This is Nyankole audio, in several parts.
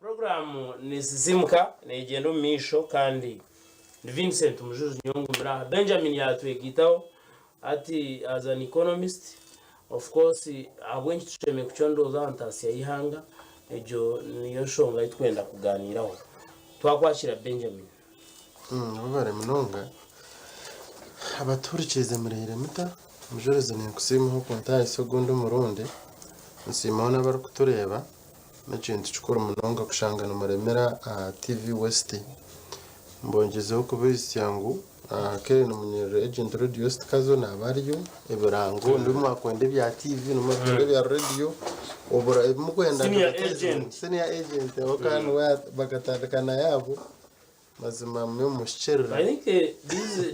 Puroguraamu neesizimuka neegyenda omu maisho kandi ni Vincent Mujuzi nyowe ngumire aha. Benjamin yaatwegaitaho hati as an economist of course ahabw'enki tushemereire kucondooza aha ntaasya y'eihanga egyo niyo nshonga ei turikwenda kugaaniiraho. Twakwakira Benjamin. Webare munonga. Abatuhurikiize muraire muta? Mujurizi ninkusiimaho okuntaahisa ogundi omurundi, nsiimaho n'abarikutureeba. N'ekintu kikuru munonga kushanga nimuremera aha TV West. Mbongyezeho kubaijusya ngu Kellen Munyerere agent Radio West Kazo naaba ariyo, ebirango n'ebi mwakwenda ebya TV n'ebi mwakwenda ebya radio, obura ebi mukwenda Senior advertisement, agent. senior agent ahabw'okuba niwe bakatandika naye abo. Mazima mube mumushikiirire. I think these,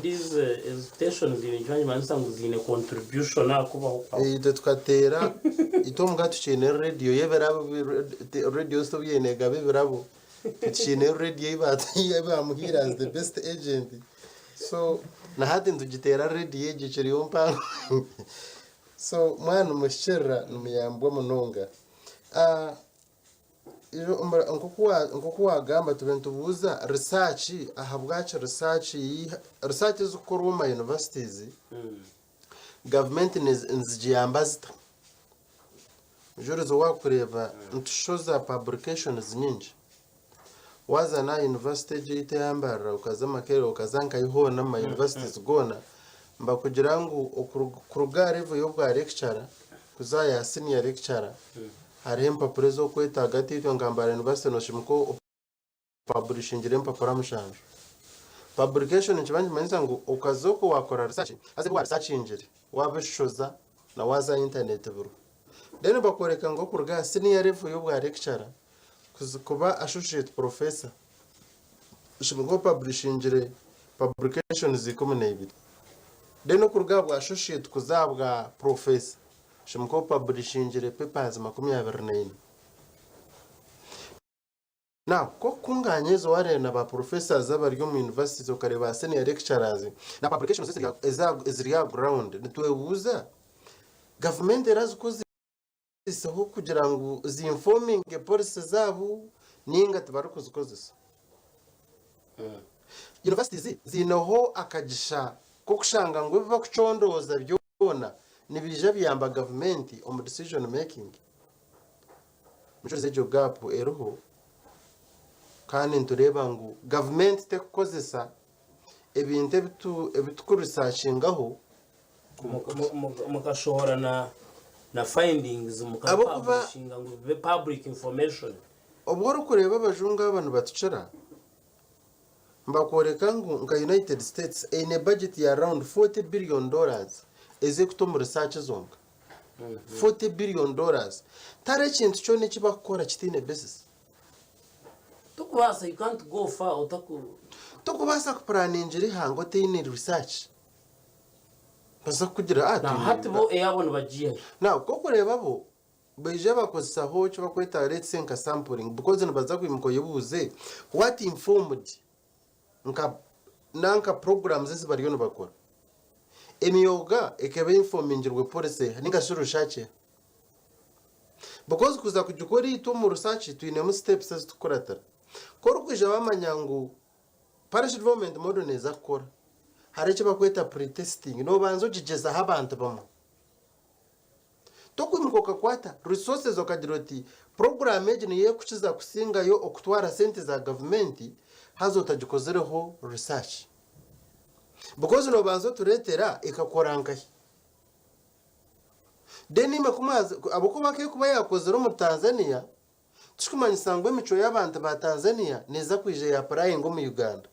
these stations nikiba nikimanyisa ngu ziine contribution aha kubaho kwawe. Itwe tukateera, itwe omuka tukiine radio y'ebirabo, radio zaitu obu yabaire negaba ebirabo, tukiine radio ei bamuhaire as the best agent. So na hati nitugiteera radio egyo ekiriyo mpango. So mwaba nimuhikiirira nimuyambwa munonga. Nk'oku waagamba tube nitubuuza research ahabwaki research research ezikukorwa omu ma universities gavumenti nizigiyamba zita? Mujurizi waakureeba nitushoza publications nyingi. Waaza n'aha university egi ei eyambarira okaza Makerere okaza nkahi hoona omu ma universities goona nibakugira ngu kuruga aha level y'obwa lecturer kuza aha ya senior lecturer Hariho empapura ezi orikwetaaga hati itwe nka Mbara University noshemeka opaburishingire empapura mushanju. Publication nikiba nikimanyisa ngu okaza okwo wakora research haza ebi warisachingire wabishoza na waza aha internet biriho. Then bakworeka ngu okuruga aha senior level y'obwa lecturer kuba associate professor oshemeka opaburishingire publications 12. Then okuruga aha bwa associate kuza aha bwa professor Shemka opabulishingire papers 24. Now, k'okukunganya ezo wareeba na ba professors abari omu universities okareeba ba senior lecturers na publications eziri aha ground nitwebuuza gavumenti erazikozeseho kugira ngu zi informinge policy zaabo ninga tibarikuzikozesa. Universities ziineho akagisha k'okushanga ngu ebi bakucondooza byona nibiija biyamba gavumenti omu decision making. Mucureezi egyo gap eriho kandi nitureeba ngu gavumenti tekukozesa ebintu ebi tukurisachingaho. Mukashohora na findings mukabipublishinga ngu bibe public information. Obu orikureeba abajungu aba nibatukira, Nibakworeka ngu nka United States eine budget ya around 40 billion dollars ezekuta omu research zonka. 40 billion dollars. Tihariho ekintu kyona eki bakukora kitaine basis. Tokubaasa, you can't go far otaku. Tokubaasa kupuraningira eihanga otaine research. Baza kukugira ah Na hati bo eyabo nibagiiha hi? Now, ku orikureeba bo, Baija bakozesaho eki bakweta let's say nka sampling because nibaza kwimuka oyebuuze what informed nka nanka programs ezi bariyo nibakora. Emyoga ekaba informingirwe policy eha ninga shi research eha? Because kuza kugikora itwe omu research twinemu steps ezi tukukuratira. Ku orikwija wamanya ngu parish development model neeza kukora, hariho eki bakweta pre-testing, nobanza ogigyezaho abantu bamwe. Tokwimuka okakwata resources okagira oti puroguraamu egi niyo erikukiza kusingayo okutwara sente za gavumenti haza otagikozireho research. Because nobanza otureetera ekakora nkahi? Then imwe ku mwaza ahabw'okuba nk'erikuba yaakozire omuri Tanzania, Tikikumanyisa ngu emicwe y'abantu ba Tanzania neeza kwija ya applyinga omu Uganda.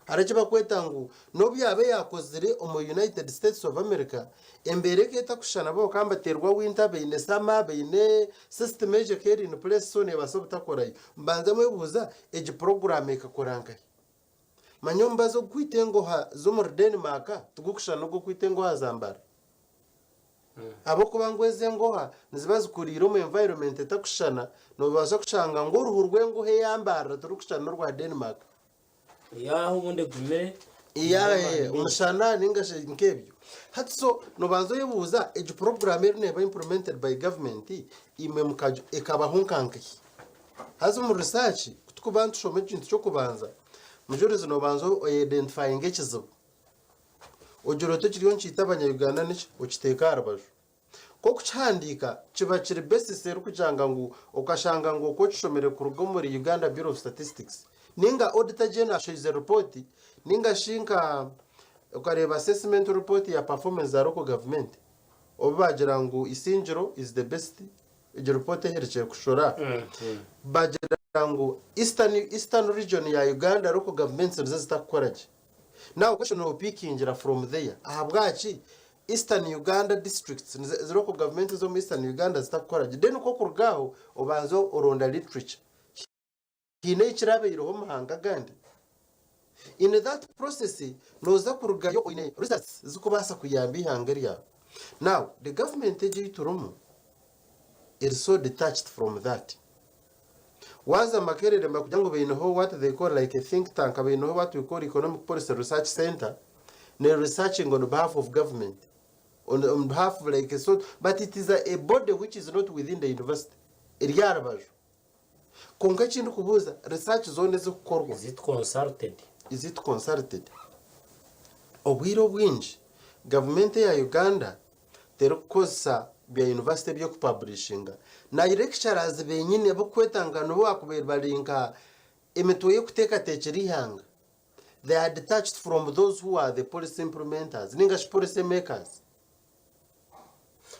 Hariho eki barikweta ngu n'obu yaaba yaakozire omu United States of America, embeera ekaba etakushushana bo bakaba nibateerwa winter, baine summer, baine system egyo ekaba eri in place so neebaasa obutakorayo. Mbanza mwebuuza egi program ekakora nkahi? Manya omubazi ogurikwita engoha z'omuri Denmark tigukushushana n'ogurikwita engoha za Mbara. Ahabw'okuba ngu ezo engoha niziba zikuriire omu environment etakushushana, noobaasa kushanga ngu oruhu rw'engoha eya Mbarara tirukushushana n'orwa Denmark. Eyaaho obundi egumire. Eya omushana ninga shi nk'ebyo. Hati so noobanza oyebuuza egi program eriyo neeba implemented by government imwe mukagi ekabaho nka nkahi? Haza omu research ku turikuba nitushoma ekintu ky'okubanza, mujurizi noobanza oyedentifayinga ekizibu. Ogira oti ekiriyo nikiita abanya-Uganda niki? Okiteeka aha rubaju. Nk'okukihandiika kiba kiri basis erikuganga ngu okashanga ngu oku okishomire kuruga omuri Uganda Bureau of Statistics ninga Auditor General ashoize report ninga shi nka okareeba assessment report ya performance za local government obu bagira ngu Isingiro is the best egyo report eherekire kushora bagira ngu Eastern, Eastern region ya Uganda local governments nizo zitakukora gye. Now question nopikingira from there ahabwaki Eastern Uganda districts nizo ezi local government ez'omu Eastern Uganda zitakukora gye then kwokuruga aho obanze oronda literature haine ekirabaireho omu mahanga agandi in that process noza kurugayo oine results zikubaasa kuyamba eihanga ryawe now the government egi eyiturimu eri so detached from that. Waaza Makerere nibakugira ngu baineho what they call like a think tank, baineho what we call Economic Policy Research Centre, ne researching on behalf of government, on, on behalf of like a sort, but it is a, a body which is not within the university, eri aha rubaju. Kwonka eki ndikubuuza, research zoona ezirikukorwa, Is it consulted? is it consulted? Obwire obwingi, gavumenti eya Uganda terikukozesa bya university eby'okupaburishinga. Na lecturers benyini abarikukweta nka nibo bakubaire bari nka emitwe y'okuteekateekyera eihanga, they are detached from those who are the policy implementers ninga shi policy makers.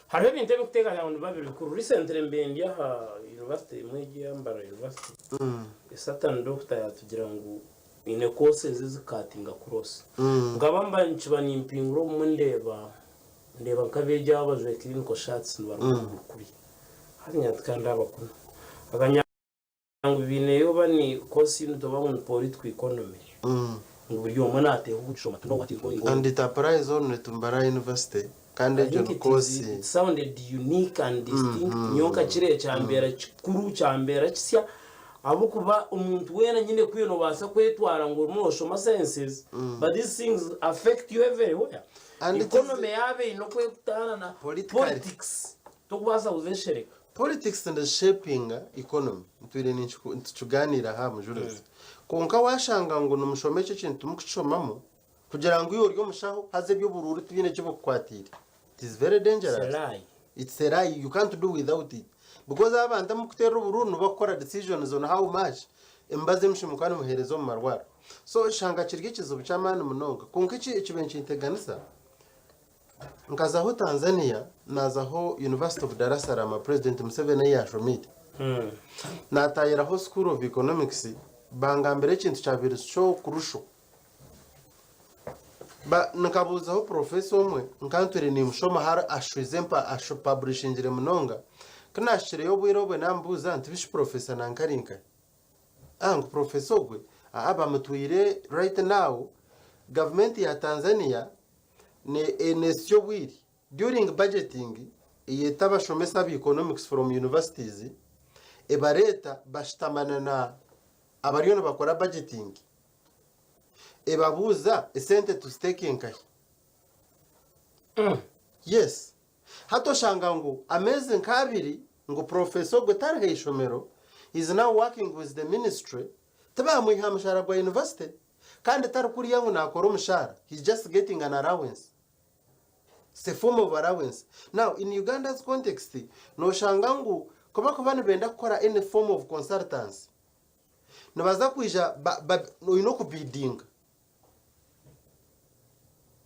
Hariho ebintu ebikuteekateeka ngu nibiba biri bikuru. Recently mbaire ndi aha university emwe egi eya Mbarara University, a certain doctor yatugira ngu Baine courses ezikukatinga cross. Nkaba mba nikiba nimpingura obumwe ndeeba ndeeba nk'abeegi abo abajwaire clinical shirts nibaruga kuguru kuri. Hati ngira nti ka ndaaba kunu. Akanyanga ngu baineyo oba ni course unit oba ngu ni political economy. Ngu buri omwe naateekwa kugishoma to know what is going on. And it applies only to Mbarara University kandi I egyo think ni it is, course. it sounded unique and distinct nyowe nkakireeba kyambeera kikuru kyambeera kisya ahabw'okuba omuntu weena nyine kwiha nobaasa kwetwara ngu orimu noshoma sciences but these things affect you everywhere And it is economy yaaba eine oku ekutaana na Politically. politics tokubaasa kuzeshereka. Politics nizishapinga economy ntwire nitukigaaniira aha mujurizi kwonka washanga ngu nimushoma eki ekintu timukukishomamu Kugira ngu iwe ori omushaho haza eby'oburuuru tibiine eki bikukwatiire. It is very It's a dangerous. lie. It's a lie, you can't do without it. Because abantu amukuteerera oburuuru nibo bakukora decisions on how much emibazi emishu mukuba nimuheereza omu marwariro. So shanga kiri ekizibu ky'amaani munonga. Kwonka eki ekibaire nikinteganisa, nkazaho Tanzania, naazaho University of Dar es Salaam President Museveni ei yaashomiire. Naataahiraho School of Economics, bangambira ekintu kyabaire so crucial. Ba, nkabuuzaho professor omwe, nka ntwire nimushoma hare ashwize mpa ashu publishingire munonga. Ku naahikireyo obwire obwe naamubuuza nti bishi professor nanka ari nkahi? Ah ngu professor ogwe, aa bamutwire right now, gavumenti ya Tanzania ne neesya obwire. During budgeting, eyeta abashomesa aba economics from universities, ebareeta bashutamana na abariyo nibakora budgeting. Ebabuuza esente tuziteeke nkahi? Yes. Hati oshanga ngu ameezi nk'abiri ngu professor ogwe tari ha ishomero, he is now working with the ministry, tibamwiha aha mushaara gwa university kandi tari kuriya ngu nakora omushaara, he is just getting an allowance. It's a form of allowance. Now in Uganda's context, noshanga ngu kubakuba nibenda kukora any form of consultancy, Nibaza kwija oine okubidinga.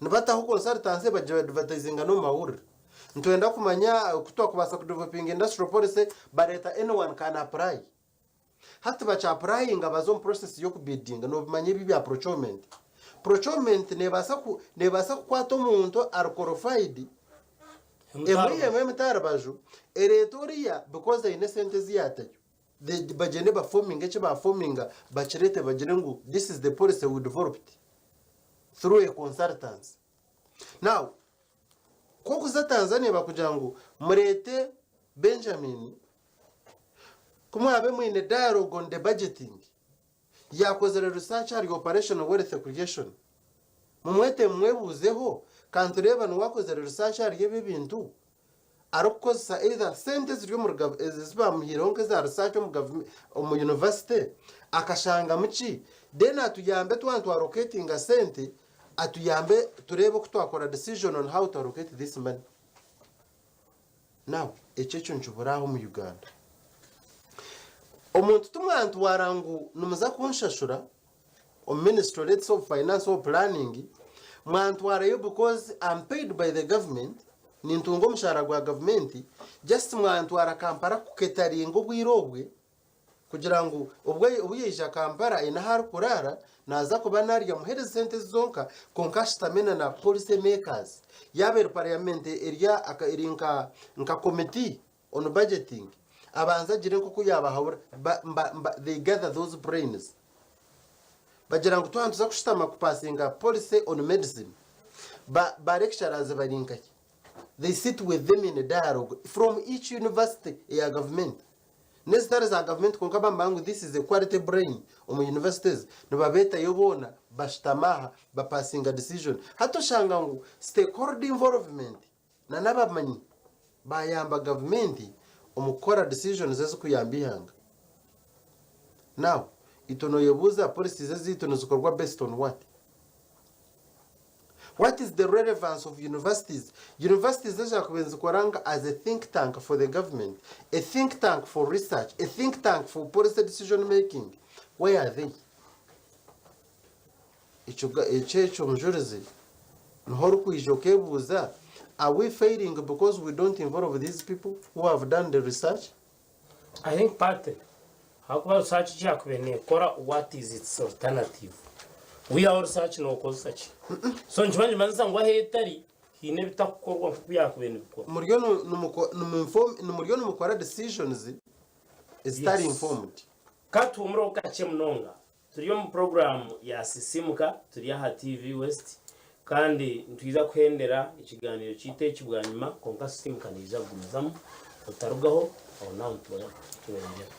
Nibataho consultancy bagiadvertisinga n'omu mahurire. Nitwenda kumanya oku twakubaasa kudevelopinga industrial policy, bareeta anyone can apply. Hati bakyapurayinga baza omu process y'okubidinga, noobimanya ebi ebya procurement. Procurement neebaasa ku neebaasa kukwata omuntu ari qualified, emwihemu emitaribaju, ereete oriya because aine esente ezi yaatayo. Bagyende bafominge eki bafominga bakireete bagire ngu this is the policy we developed through a consultancy. Now, ku okuza Tanzania bakugira ngu mureete Benjamin ku mwabe mwine dialogue on the budgeting, yakozire research ahari operation wealth creation, mumwete mumwebuuzeho kantureeba niwe akozire research ahari ebi ebintu? Arikukozesa either sente eziri omuri gav ezi bamuhaireho nk'eza research omu gavume omu university akashangamu ki then atuyambe twaba nitwalocatinga sente atuyambe tureebe oku twakora decision on how to allocate this money. Now ekyo ekyo nikibura aha omu Uganda. Omuntu timwantwara ngu nimuza kunshashura omu ministry let's of finance or planning mwantwarayo because am paid by the government nintunga omushaara gwa gavumenti just mwantwara Kampala kuketaringa obwire obwe kugira ngu obwe obu yaija Kampala aine ahu arikuraara naaza kuba narya muheereze sente ezi zonka kwonka ashutame na na policy makers yaaba eri parliament eri eri nka nka committee on budgeting abanze agire nk'oku yaabahabura ba mba mba they gather those brains bagira ngu twaba nituza kushutama kupasinga policy on medicine ba ba lecturers bari nkahi they sit with them in a dialogue from each university eya government n'ezitari za government kwonka bamanya ngu this is a quality brain omu universities nibabeetayo boona bashutama aha bapasinga decision hati oshanga ngu stakeholder involvement Na n'abamanyi bayamba gavumenti omu kukora decisions ezikuyamba eihanga. Now, itwe noyebuuza policies ezaitu nizikorwa based on what? What is the relevance of universities? Universities ezakubaire nizikora nka as a think tank for the government, a think tank for research, a think tank for policy decision making, where are they? Ekyo ekyo ekyo omujurizi niho orikwija okebuuza are we failing because we don't involve these people who have done the research? I think partly ahakuba research eki yakubaire nekora what is its alternative? Wihaho research nokozesa ki? So nikiba nikimanyisa ngu ahu etari haine ebitakukorwa nkoku byakubaire nibikorwa. Muriyo nimuriyo nimukora decisions ezitari Yes. informed. Ka tuhumureho kakye munonga. Turi omu puroguraamu ya Sisimuka, turi aha TV West kandi nitwija kuhendera ekiganiro kyaitu eki bwanyima kwonka Sisimuka neija kugumizamu. Otarugaho, aho naaho nitwongyera.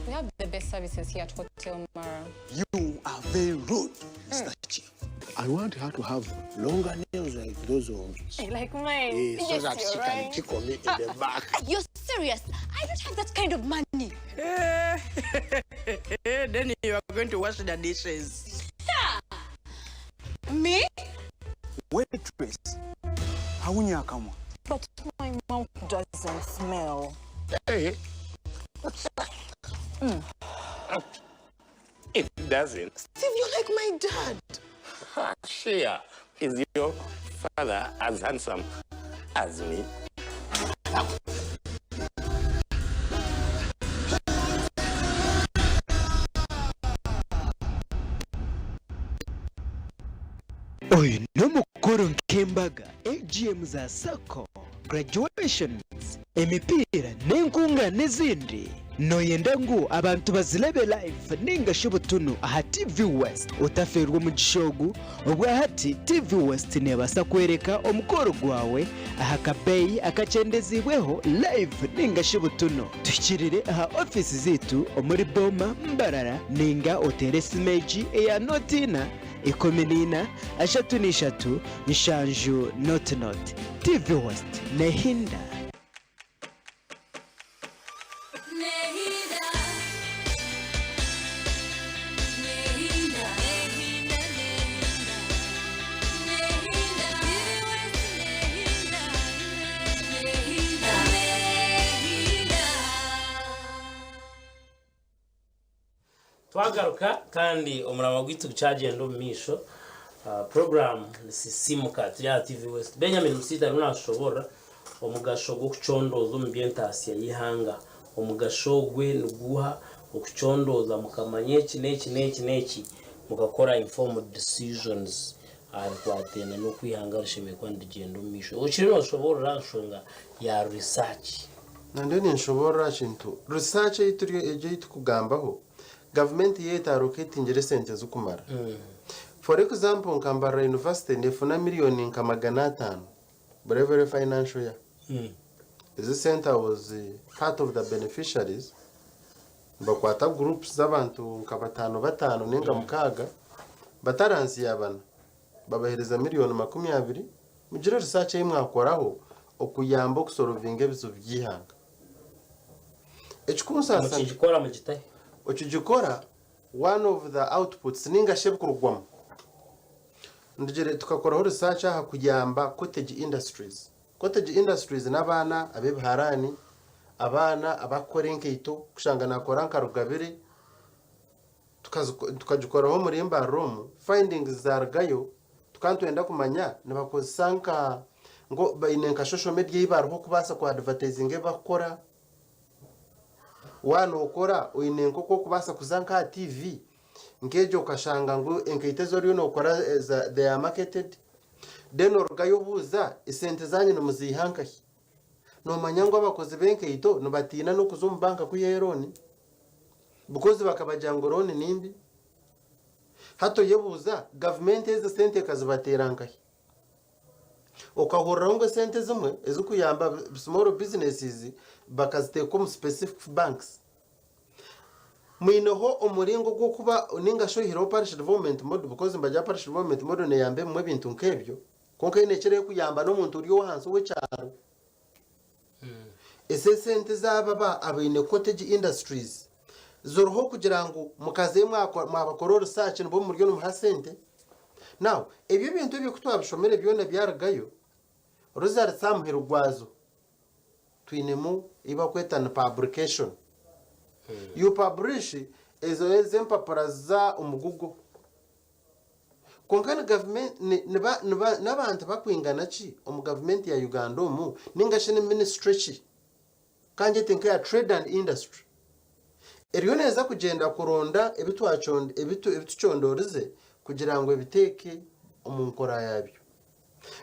We have the best services here at Hotel Mara. You are very rude, Mr. Chief. I want her to have longer nails like those of Like mine. Eh, so Yes, that she you're can right. tickle me in the back. You're serious? I don't have that kind of money. Then you are going to wash the dishes. Me? Waitress, haunya akamwa. But my mouth doesn't smell. Hey. It doesn't. Steve, you're like my dad. Shia, is your father as handsome as me? Oyu n'omukoro nk'embaga, AGM za sacco, graduations, emipiira n'enkungaana ezindi. Nooyenda ngu abantu bazirebe live ninga shi butunu aha TV West? Otafeerwa omugisha ogu, obwahati TV West neebaasa kworeka omukoro gwawe aha kabeeyi akakyendeziibweho live ninga shi butunu. Tuhikirire aha ofiisi zaitu omuri Boma, Mbarara ninga oteere esimu egi eya nooti ina, 14, 33, 70 nooti nooti. TV West neehinda. Twagaruka kandi omurama gwaitu gukyagenda omu maisho. Puroguraamu ni Sisiimuka turi aha TV West. Benjamin Musiita ariyo natushoboorora omugasho gw'okucondooza omu by'entaasya y'eihanga. Omugasho ogwe niguuha? Okucondooza mukamanya eki n'eki n'eki n'eki mukakora informed decisions aha bikwataine n'oku eihanga rishemereire kuba nirigyenda omu maisho. Okiriyo nooshoboorora aha nshonga ya research. Nyowe ninshoboorora aha kintu research ei turi egi ei turikugambaho. Gavumenti yaitu allocatingire esente zirikumara. For example nka Mbarara University nefuna miriyoni nka 500 buri every financial year. Ezi sente I was part of the beneficiaries, nibakwata groups z'abantu nka bataano bataano ninga mukaaga batari ahansi ya bana babahereza miriyoni 20 mugire research ei mwakoraho okuyamba okusolvinga ebizibu by'eihanga. Ekikunsaasa Mukigikora mugitahe. Okigikora one of the outputs ninga shi ebikurugwamu ndugire tukakoraho research aha kuyamba cottage industries. Cottage industries n'abaana ab'ebiharani, abaana abakukora enkaito kushanga nakora nka rugabire tukagikoraho omuri Mbarara omu findings zarugayo tukaba nitwenda kumanya nibakozesa nka nko baine nka social media ei bariho kubaasa ku advertisinga ebi bakukora. Waaba nookora oine nk'oku orikubaasa kuza nk'aha TV nk'egyo okashanga ngu enkaito ezi oriyo nookora they are marketed then orugayo obuuza esente zaanyu nimuziiha nkahi? Noomanya ngu abakozi b'enkaito nibatiina n'okuza omu banka kwihayo looni because bakabagira ngu looni ni mbi. Hati oyebuuza gavumenti ezo esente ekazibateera nkahi? Okahuriraho ngu esente ezimwe ezirikuyamba small businesses bakaziteeka omu specific banks. Mwineho omuringo gw'okuba ninga shi oihireho parish development model because nibagira parish development model neyamba ebimwe ebintu nk'ebyo kwonka eine ekiro erikuyamba n'omuntu ori ow'ahansi ow'ekyaro. Ezi esente z'aba abaine cottage industries ziriho kugira ngu mukazeyo mwabakoraho research nibwo muriyo nimuha sente. Now ebyo ebintu ebyo ku twabishomire byona byarugayo, results aha muheru gwazo twinemu ei barikweta ni publication. You publish ezo empapura za omu Google. Kwonka ni gavumenti ni niba niba n'abantu bakwingana ki omu gavumenti ya Uganda omu ninga shi ni ministry ki ka ngyete nk'eya trade and industry eriyo neeza kugyenda kuronda ebi twacond ebi tucondoorize kugira ngu ebiteeke omu nkora yaabyo.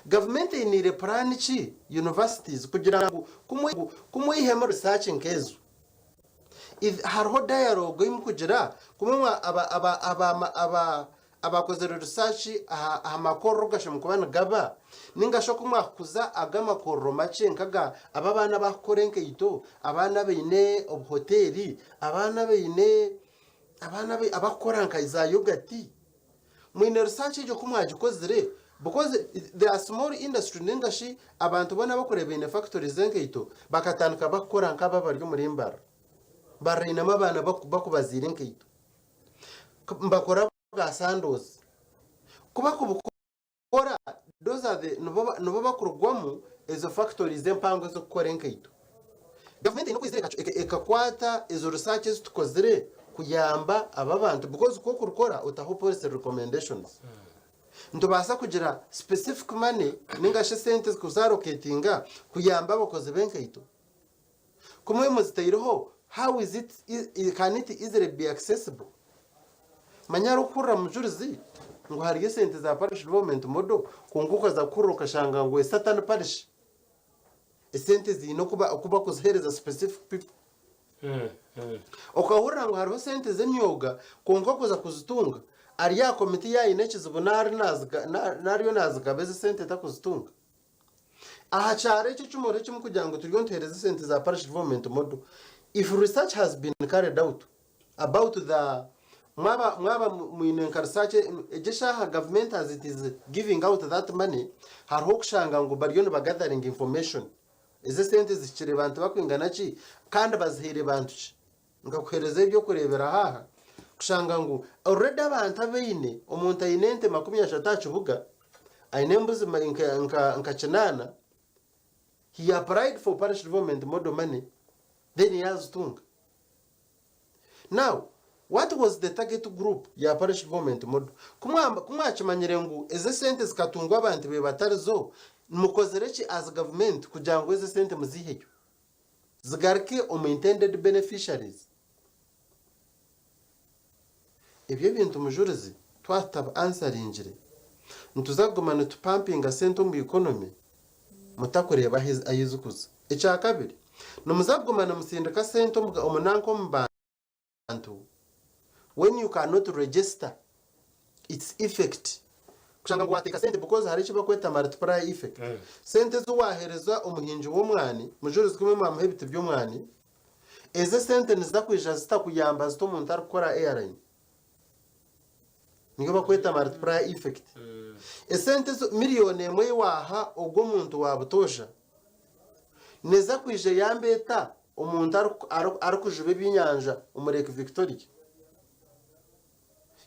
Gavumenti einiire puraani ki universities kugira ngu ku mweihemu research nk'ezo Hariho dialogue ei mukugira kumwe abakozire research aha makorero gashemereire kuba nigaba ninga shi oku mwakukuza aga amakorero makye nkaga abu abaana abakukora enkaito, abaana abaine obuhoteeri, abaana abaine abaana abakukora nka za yogati. Mwine research egyo ku mwagikozire because there are small industry ninga shi abantu boona abakureeba baine factories z'enkaito bakatandika bakukora nk'abo abari omuri Mbarara. Mbarara einemu abaana bakubaziira enkaito. Nibakora bwa sandals. Ku bakubukora those are the nibo bakurugwamu ezo factories empango ez'okukora enkaito. Gavumenti eine okwizira ekakwata ezo research ezi tukozire kuyamba aba abantu because ku okurikora otaho policy recommendations. Nitubaasa kugira specific money ninga shi esente kuzi allocatinga kuyamba abakozi b'enkaito. Ku mwe muzitaireho how is it can it easily be accessible? Manya arikuhurira mujurizi ngu hariyo esente za parish development model kwonka okaza kuhurira okashanga ngu a certain parish esente ziine oku bakuziheereza specific people. Okahurira ngu hariho sente z'emyoga kwonka okuza kuzitunga ari aha komiti yaaba aine ekizibu nariyo naazigaba ezi sente takuzitunga. Aha kyaro ekyo eki muriho eki murikugira ngu turiyo nituheereza esente za parish development model, if research has been carried out about the mwaba mwaba mwine nka research egi eshaaha government as it is giving out that money hariho okushanga ngu bariyo niba gathering information ezi esente zihikire bantu bakwingana ki kandi bazihaire bantu ki nkakuheereza eby'okureeberaho aha kushanga ngu already abantu abaine omuntu aine ente 30 aha kibuga aine embuzi nka kinaana he applied for parish development model money then yaazitunga. Now, what was the target group ya parish development model? Ku mwakimanyire ngu ezi esente zikatungwa abantu be batarizo, mukozire ki as government kugira ngu ezi esente muziiheyo? Zigaruke omu intended beneficiaries. Ebyo ebintu mujurizi twatutabi answeringire, nituza kuguma nitupampinga sente omu economy mutakureeba ahi zikuza. Ekyakabiri, nimuza kuguma nimusindika sente omu nanka omu bantu. When you cannot register its effect kushanga ngu wateeka sente because hariho eki barikweta multiplier effect. Sente ezi waaheereza omuhingi w'omwani, mujurizi kumwe mwamuha ebiti by'omwani, ezo esente niziza kwija zita kuyamba zita omuntu arikukora airline? Niyo barikweta multiplier effect. Esente ezo miriyoni emwe ei waaha ogwo omuntu wa butoosha, neeza kwija eyambe eta omuntu arikujuba ebyenyanja omu Lake Victoria?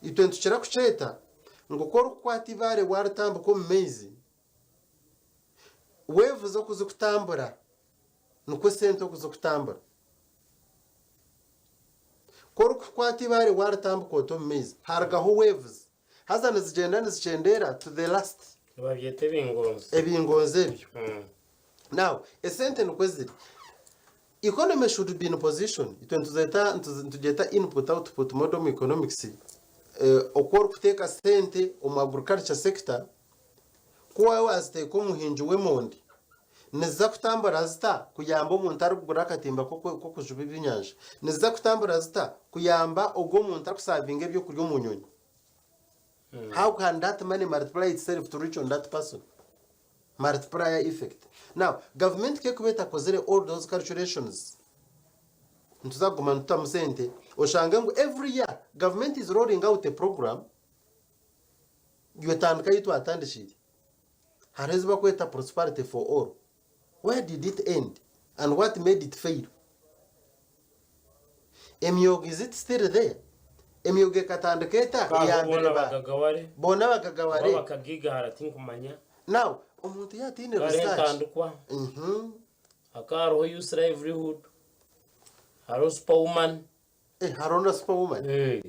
Itwe nitukira kukyeta ngu ku orikukwata eibaare waaritambika omu maizi, weevuze oku zikutambura nikwo esente oku zikutambura. Ku orikukwata eibaare waaritambika oti omu maizi, harugaho waves, haza nizigyenda nizikyendeera to the last. Nibabyeta ebingonzi. Ebingonzi ebyo. Now, esente nikwo ziri. Economy should be in position, itwe nituzeeta nitugyeta input output model omu economics, oku orikuteeka sente omu agriculture sector, ku waabe waaziteeka omu muhingi w'emondi, niziza kutambura zita kuyamba omuntu arikugura akatimba k'okujuba ebyenyanja? Niziza kutambura zita kuyamba ogwo omuntu arikusavinga ebyokurya omu nyonyi? How can that money multiply itself to reach on that person? Multiplier effect. Now, gavumenti ku erikuba etakozire all those calculations, nituza kuguma nitutamu sente oshange ngu every year government is rolling out a program iwe tandika ahu twatandikiire. Hariho ezi barikweta prosperity for all. Where did it end and what made it fail? Emyoga is it still there? Emyoga ekatandika eta Hariho eyambire boona ba abagagaware boona oba abagagaware? bakagigahara tinkumanya. Now omuntu yaaba ataine Hariho research entandikwa, hakaba hariho youth livelihood, hariho superwoman. Eh, hariho na superwoman? Eh,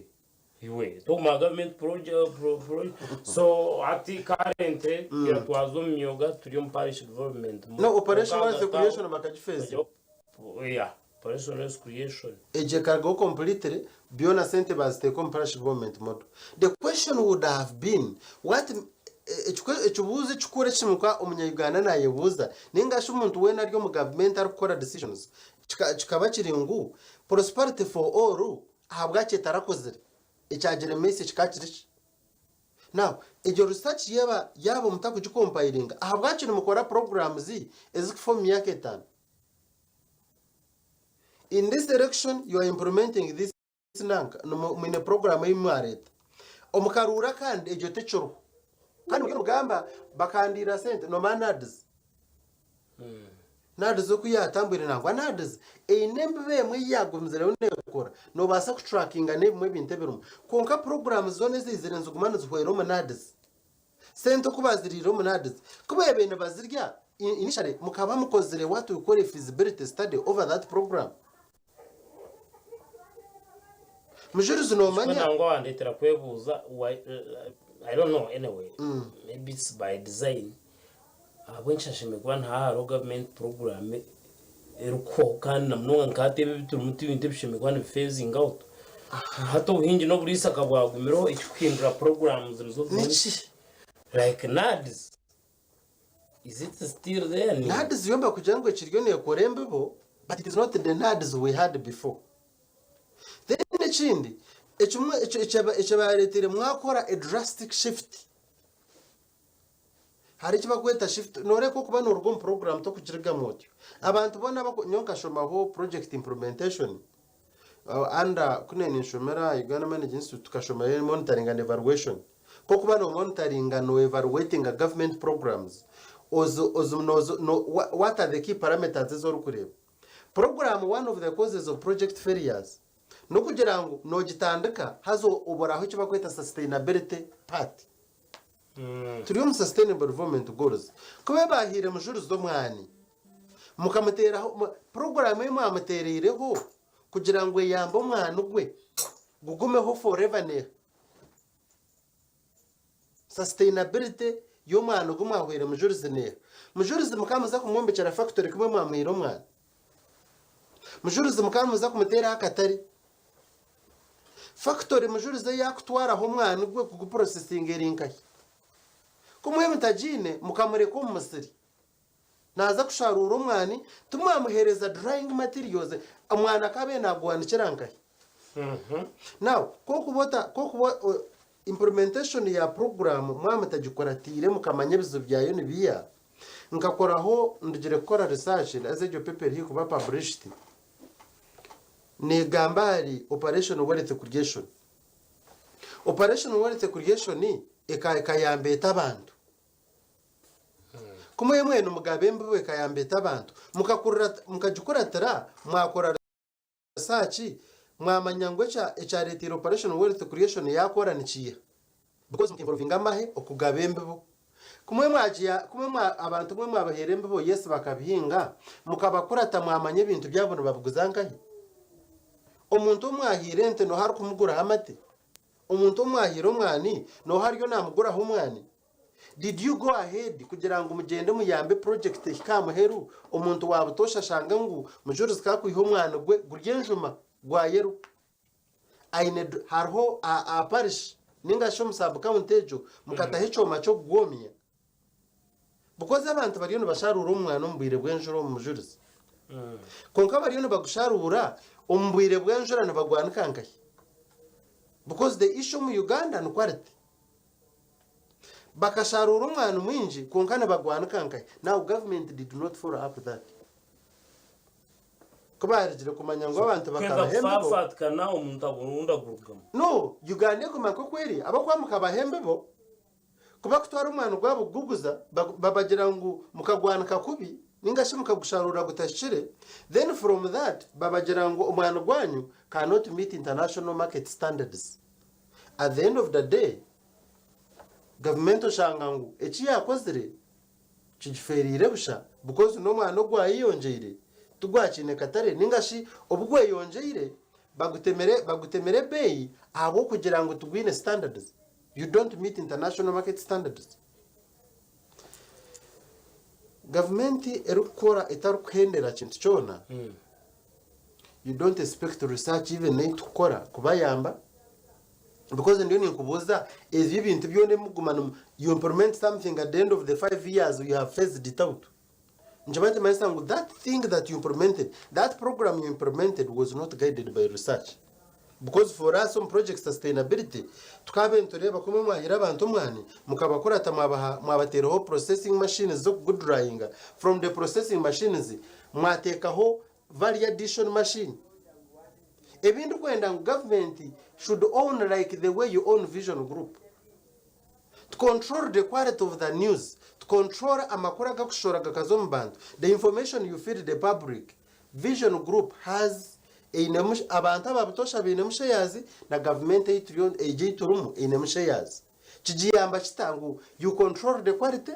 iwe toguma government project pro, pro, so hati currently mm. twaza omu myoga turi omu parish development No, operation wealth creation bakagifeeza. Yeah, operation wealth creation. Egyo ekarugaho completely, byona sente baziteeka omu parish development model. The question would have been, what ekibuuzo ekikuru ekimuka omunya-Uganda nayebuuza, ninga shi omuntu weena ari omu gavumenti arikukora decisions, Kikaba kiri ngu Prosperity for All ahabwaki etarakozire? Ekyagiremeise kikaba kiri ki? Now, egyo research yaaba yaaba mutakugikompilinga, ahabwaki nimukora programs ezikufa omu myaka etano? In this election you are implementing this nanka, mwine program ei mwareeta. Omu karuuru akandi egyo tekiriho. Kandi muriyo nimugamba bakandiira sente, noomanya NAADS? NAADS oku yaatambwire nangwa NAADS eine embibo emwe ei yaagumizireho neekora. Noobaasa kutrackinga n'ebimwe ebintu ebirimu. Kwonka programs zoona eziizire niziguma nizihwera omu NAADS. Sente oku baaziriire omu NAADS, ku baabaire nibazirya initially mukaba mukozire what we call a feasibility study over that program. Mujurizi noomanya. Nangwa wandeetera kwebuuza why, I don't know anyway, maybe it's by design, ahabw'enki hashemereire kuba nihaba hariho government program erikuhwaho kandi na munonga nka hati ebi ebiturimu tibintu ebishemereire kuba nibi phasing out. Hati obuhingi n'oburiisa ka bwagumireho ekikuhindura programs nizo zimwe Niki? like NAADS. Is it still there? Ni- NAADS yo nibakugira ngu ekiriyo neekora embibo but it is not the NAADS we had before. Then ekindi ekimwe ekyo- ekyaba- ekyabareeteire mwakora a drastic shift. Hariho eki barikweta shift nooreeba okuba nooruga omu program tokugirigamu otyo. Abantu boona abaku nyowe nkashomaho project implementation under ku naaba ninshomera Uganda Management Institute tukashomayo monitoring and evaluation. Nk'okuba no monitoringa no evaluatinga government programs, ozi ozi nozi no what are the key parameters ezi orikureeba. Program one of the causes of project failures n'okugira ngu nogitandika haza oburaho eki barikweta sustainability part. Turi omu Sustainable Development Goals. Ku babahaire mujurizi omwani, mukamuteeraho puroguraamu ei mwamuteereireho kugira ngu eyambe omwani gwe gugumeho forever neeha? Sustainability y'omwani ogu mwahweire mujurizi neeha? Mujurizi mukaba muza kumwombekyera factory ku imwe mwamuhaire omwani? Mujurizi mukaba muza kumuteeraho akatare? Fakitori mujurizi ei yaakutwaraho omwani gwe kugupurosesinga eri nkahi? Ku mwe mutagiine mukamureka omu musiri, naaza kusharuura omwani, timwamuheereza drying materials, omwani akaabaire naaguhanikira nkahi? Now ku orikuba ota ku orikuba o- implementation ya program mwaba mutagikuratiire mukamanya ebizibu byayo nibiiha, nkakoraho ndugire kukora research haza egyo paper eri haihi kuba published, neegamba ahari operation wealth creation. Operation wealth creation eka ekayamba eta abantu? Ku mwemwe nimugaba embibo ekayamba eta abantu? Mukakurira mukagikuratira mwakora research mwamanya ngu ekya ekyareteire operation wealth creation yakora nikiiha? Because muka-involvinga amahe okugaba embibo. Kumwe mwagiya kumwe mwa abantu mwe mwabaheera embibo yes bakabihinga, mukabakurata mwamanya ebintu byabo nibabiguza nkahi? Omuntu ou mwahaire ente nooha arikumuguraho amate? Omuntu ou mwahaire omwani nooha ariyo naamuguraho omwani? Did you go ahead kugira ngu mugyende muyambe project ehike aha muheru omuntu wa butoosha ashange ngu Mujurizi ka akwiha omwani gwe guri enjuma gwa yellow? Aine hariho aha parish ninga shi omu sub county egyo mukataho ekyoma ky'okugwomya? Because abantu bariyo nibasharuura omwani omu bwire bw'enjura omu Mujurizi. Kwonka bariyo nibagusharuura omu bwire bw'enjura nibagwanika nkahi? Because the issue omu Uganda ni quality. Bakasharuura omwani mwingi kwonka nibagwanika nkahi? Now government did not follow up that. Ku baarugire kumanya ngu abantu Kwenda bakabaha embibo. kufaafatikana omuntu abura ondi agurugamu. No, Uganda eguma nk'oku eri, ahabw'okuba mukabaha embibo, ku bakutwara omwani gwabo kuguguza, babagira ngu mukagwanika kubi ninga shi mukagusharuura gutahikire, then from that babagira ngu omwani gwanyu cannot meet international market standards. At the end of the day, gavumenti oshanga ngu eki yaakozire kigifeereire busha because n'omwani ogwayeyongyeire tigwakiine katare ninga shi obu gweyongyeire bagutemire bagutemire ebeeyi ahabw'okugira ngu tigwine standards, you don't meet international market standards. Gavumenti erikukora etarikuhendera kintu kyona, you don't expect research even ei tukukora kubayamba because ndiyo ninkubuuza ebyo ebintu byona ebi mukuguma nimu you implement something at the end of the 5 years you have phased it out nikiba nikimanyisa ngu that thing that you implemented that program you implemented was not guided by research because for us omu project sustainability tukaaba nitureeba ku imwe mwahaire abantu omwani mukabakurata mwabaha mwabateeraho processing machines z'okugudryinga from the processing machines mwateekaho Value addition machine. Ebi ndikwenda ngu government should own like the way you own Vision Group. To control the quality of the news, to control amakuru agakushora gakaza omu bantu, the information you feed the public, Vision Group has einemu abantu aba butoosha bainemu shares na government ei turiyo egi ei turimu einemu shares. Kigiyamba kita ngu you control the quality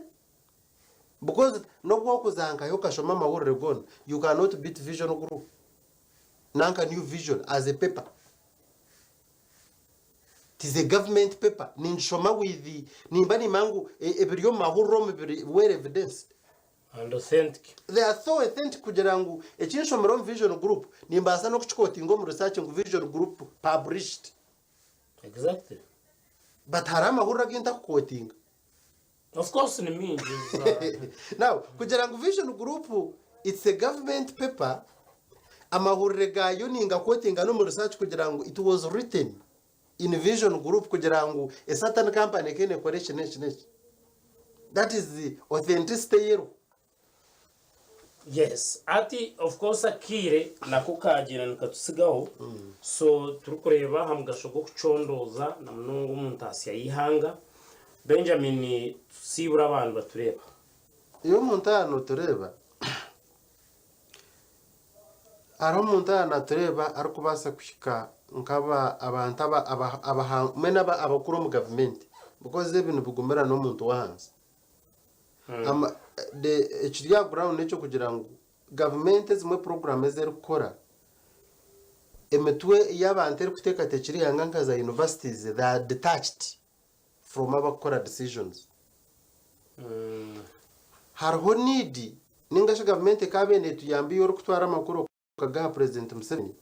Because nobu wakuza nkahi okashoma amahurire goona, you cannot beat Vision Group nanka New Vision as a paper. It is a government paper, ningishoma with, nimba nimanya ngu ebiri omu mahurire omu biri well evidenced. And authentic. They are so authentic kugira ngu eki nshomire omu Vision Group nimbaasa n'okukikotinga omu research ngu Vision Group published. Exactly. But hariho amahurire agu ntakukotinga. Of course ni mingi Now, kugira ngu Vision Group it's a government paper, amahurire gaayo ningaquotinga n'omu research kugira ngu it was written in Vision Group kugira ngu a certain company ekaba nekora eki n'eki n'eki. That is the authenticity eyeriho. Yes hati of course akaire nako kagyenda nikatutsigaho so turikureeba aha mugasho gw'okucondooza na munonga omu ntaasya y'eihanga. Benjamin tusiibure abantu batureeba. Iwe omuntu aha notureeba, hariho omuntu aha natureeba arikubaasa kuhika nk'aba abantu aba aba abaha mbwenu aba abakuru omu gavumenti because ebi nibigumira n'omuntu w'ahansi. Ama the ekiri aha ground n'eky'okugira ngu gavumenti ezimwe puroguraamu ezi erikukora, emitwe y'abantu erikuteekateekyera eihanga nka za universities they are detached from abakukora decisions. Hariho need ninga shi gavumenti ekaabaire neetuyamba iwe orikutwara amakuru Okagaha Purezidenti Museveni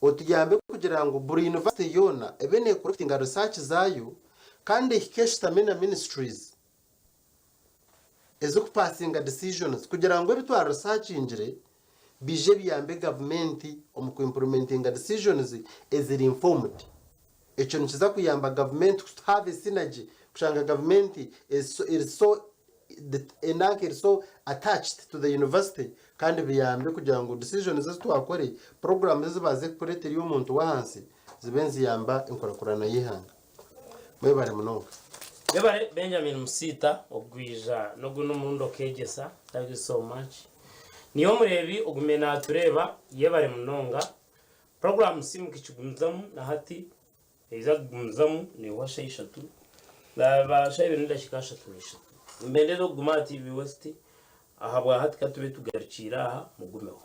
otuyambe kugira ngu buri yunivasite yoona ebe neekorekitinga research zaayo kandi ehike eshutame na ministries ezikupasinga decisions kugira ngu ebi twaresearchingire Biije biyambe gavumenti omu ku implementinga decisions eziri informed. Ekyo nikiza kuyamba gavumenti to have a synergy kushanga gavumenti eri so enanka eri so attached to the university kandi biyambe kugira ngu decisions ezi twakore, programs ezi baaze kukureeta eri omuntu w'ahansi zibe niziyamba enkurakurana y'eihanga. Mwebare munonga. Webare Benjamin Musiita ogwija nogundi omurundi okegyesa thank you so much. Niiwe omureebi ogumiire natureeba yebare munonga. Program Simuka ekigumizamu nahati neija kugumizamu nehwa shaaha ishatu zaaba shaaha ibiri nedakiika 33. Nimbendeza okuguma aha TV West ahabwahati katube tugarukiire aha mugumeho.